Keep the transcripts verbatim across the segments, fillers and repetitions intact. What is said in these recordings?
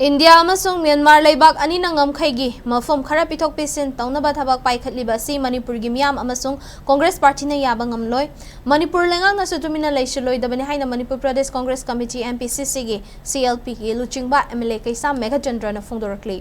India ꯑꯃꯁꯨꯡ Myanmar ꯂꯩꯕꯥꯛ ꯑꯅꯤꯅ ꯉꯝꯈꯩꯒꯤ ꯃꯐꯝ ꯈꯔ ꯄꯤꯊꯣꯛ ꯄꯤꯁꯤꯟ ꯇꯧꯅꯕ ꯊꯕꯛ ꯄꯥꯏꯈꯠꯂꯤꯕ ꯑꯁꯤ ꯃꯅꯤꯄꯨꯔꯒꯤ ꯃꯤꯌꯥꯝ ꯑꯃꯁꯨꯡ ꯀꯣꯡꯒ꯭ꯔꯦꯁ ꯄꯥꯔꯇꯤꯅ ꯌꯥꯕ ꯉꯝꯂꯣꯏ꯫ ꯃꯅꯤꯄꯨꯔ ꯂꯩꯉꯥꯛꯅꯁꯨ ꯇꯨꯃꯤꯟꯅ ꯂꯩꯁꯤꯜꯂꯣꯏꯗꯕꯅꯤ ꯍꯥꯏꯅ ꯃꯅꯤꯄꯨꯔ ꯄ꯭ꯔꯗꯦꯁ ꯀꯣꯡꯒ꯭ꯔꯦꯁ ꯀꯃꯤꯇꯤ, MPCCꯒꯤ CLPꯒꯤ ꯂꯨꯆꯤꯡꯕ MLA ꯀꯩꯁꯥꯝ ꯃꯦꯘꯆꯟꯗ꯭ꯔꯅ ꯐꯣꯡꯗꯣꯔꯛꯂꯤ꯫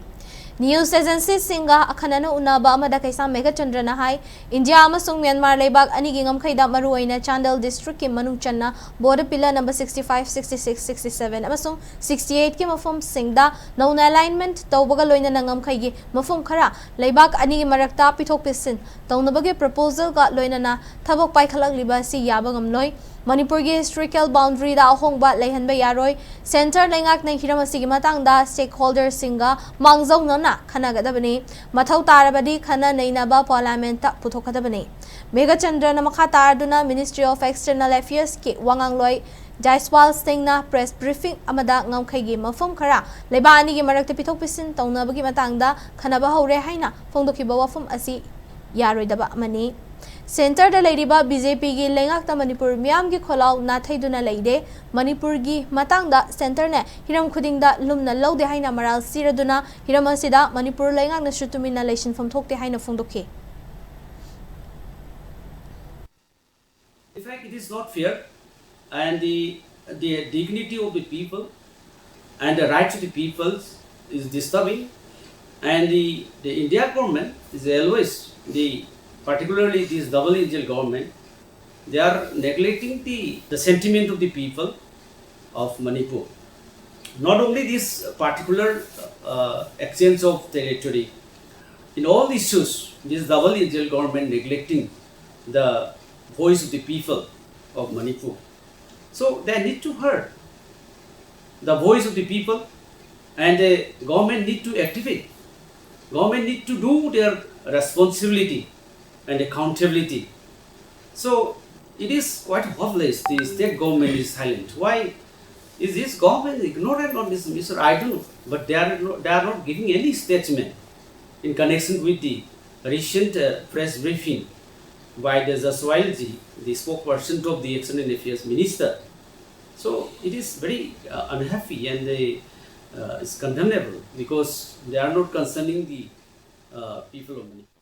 ꯅ꯭ꯌꯨꯁ ꯑꯦꯖꯦꯟꯁꯤꯁꯤꯡꯒ ꯑꯈꯟꯅꯅ ꯎꯅꯕ ꯑꯃꯗ ꯀꯩꯁꯥꯝ ꯃꯦꯘꯆꯟꯗ꯭ꯔꯅ ꯍꯥꯏ, ꯏꯟꯗꯤꯌꯥ ꯑꯃꯁꯨꯡ ꯃ꯭ꯌꯥꯟꯃꯥꯔ ꯂꯩꯕꯥꯛ ꯑꯅꯤꯒꯤ ꯉꯝꯈꯩꯗ ꯃꯔꯨꯑꯣꯏꯅ ꯆꯥꯟꯗꯦꯜ ꯗꯤꯁꯇ꯭ꯔꯤꯛꯀꯤ ꯃꯅꯨꯡ ꯆꯟꯅ border pillar number sixty five, sixty six, sixty seven ꯑꯃꯁꯨꯡ sixty eightꯀꯤ ꯃꯐꯝꯁꯤꯡꯗ ꯅꯧꯅ alignment ꯇꯧꯕꯒ ꯂꯣꯏꯅꯅ ꯉꯝꯈꯩꯒꯤ ꯃꯐꯝ ꯈꯔ ꯂꯩꯕꯥꯛ ꯑꯅꯤꯒꯤ ꯃꯔꯛꯇ ꯄꯤꯊꯣꯛ ꯄꯤꯁꯤꯟ ꯇꯧꯅꯕꯒꯤ proposalꯒ ꯂꯣꯏꯅꯅ ꯊꯕꯛ ꯄꯥꯏꯈꯠꯂꯛꯂꯤꯕ ꯑꯁꯤ ꯌꯥꯕ ꯉꯝꯂꯣꯏ꯫ ꯃꯅꯤꯄꯨꯔꯒꯤ historical boundaryꯗ ꯑꯍꯣꯡꯕ ꯂꯩꯍꯟꯕ ꯌꯥꯔꯣꯏ꯫ Centre ꯂꯩꯉꯥꯛꯅ ꯍꯤꯔꯝ ꯑꯁꯤꯒꯤ ꯃꯇꯥꯡꯗ stakeholderꯁꯤꯡꯒ ꯃꯥꯡꯖꯧꯅꯅ ꯈꯟꯅꯒꯗꯕꯅꯤ꯫ ꯃꯊꯧ ꯇꯥꯔꯕꯗꯤ ꯈꯟꯅ ꯅꯩꯅꯕ parliamentꯇ ꯄꯨꯊꯣꯛꯀꯗꯕꯅꯤ꯫ ꯃꯦꯘꯆꯟꯗ꯭ꯔꯅ ꯃꯈꯥ ꯇꯥꯗꯨꯅ Ministry of External Affairsꯀꯤ ꯋꯥꯉꯥꯡꯂꯣꯏ ꯖꯥꯏꯁꯋꯥꯜ ꯁꯤꯡꯅ press briefing ꯑꯃꯗ ꯉꯝꯈꯩꯒꯤ ꯃꯐꯝ ꯈꯔ ꯂꯩꯕꯥꯛ ꯑꯅꯤꯒꯤ ꯃꯔꯛꯇ ꯄꯤꯊꯣꯛ ꯄꯤꯁꯤꯟ ꯇꯧꯅꯕꯒꯤ ꯃꯇꯥꯡꯗ ꯈꯟꯅꯕ ꯍꯧꯔꯦ ꯍꯥꯏꯅ ꯐꯣꯡꯗꯣꯛꯈꯤꯕ ꯋꯥꯐꯝ ꯑꯁꯤ ꯌꯥꯔꯣꯏꯗꯕ ꯑꯃꯅꯤ꯫ Centreꯗ ꯂꯩꯔꯤꯕ BJPꯒꯤ ꯂꯩꯉꯥꯛꯇ ꯃꯅꯤꯄꯨꯔ ꯃꯤꯌꯥꯝꯒꯤ ꯈꯣꯜꯂꯥꯎ ꯅꯥꯊꯩꯗꯨꯅ ꯂꯩꯗꯦ꯫ ꯃꯅꯤꯄꯨꯔꯒꯤ ꯃꯇꯥꯡꯗ Centreꯅ ꯍꯤꯔꯝ ꯈꯨꯗꯤꯡꯗ ꯂꯨꯝꯅ ꯂꯧꯗꯦ ꯍꯥꯏꯅ ꯃꯔꯥꯜ ꯁꯤꯔꯗꯨꯅ ꯍꯤꯔꯝ ꯑꯁꯤꯗ ꯃꯅꯤꯄꯨꯔ ꯂꯩꯉꯥꯛꯅꯁꯨ ꯇꯨꯃꯤꯟꯅ ꯂꯩꯁꯤꯟꯐꯝ ꯊꯣꯛꯇꯦ ꯍꯥꯏꯅ ꯐꯣꯡꯗꯣꯛꯈꯤ꯫ In fact, it is not fair, and the, the dignity of the people and the rights of the people is disturbing, and the, the India government is always the, particularly this double engine government, they are neglecting the, the sentiment of the people of Manipur. Not only this particular uh, exchange of territory, in all issues, this double engine government neglecting the voice of the people of Manipur. So they need to hear the voice of the people, and the government need to activate. Government need to do their responsibility and accountability. So it is quite hopeless. The state government is silent. Why is this government ignorant or dismissive? I don't know. But they are not, they are not giving any statement in connection with the recent uh, press briefing by the Jaswalji, the spokesperson of the External Affairs Minister. So it is very uh, unhappy, and the, uh, is condemnable because they are not concerning the uh, people of Manipur.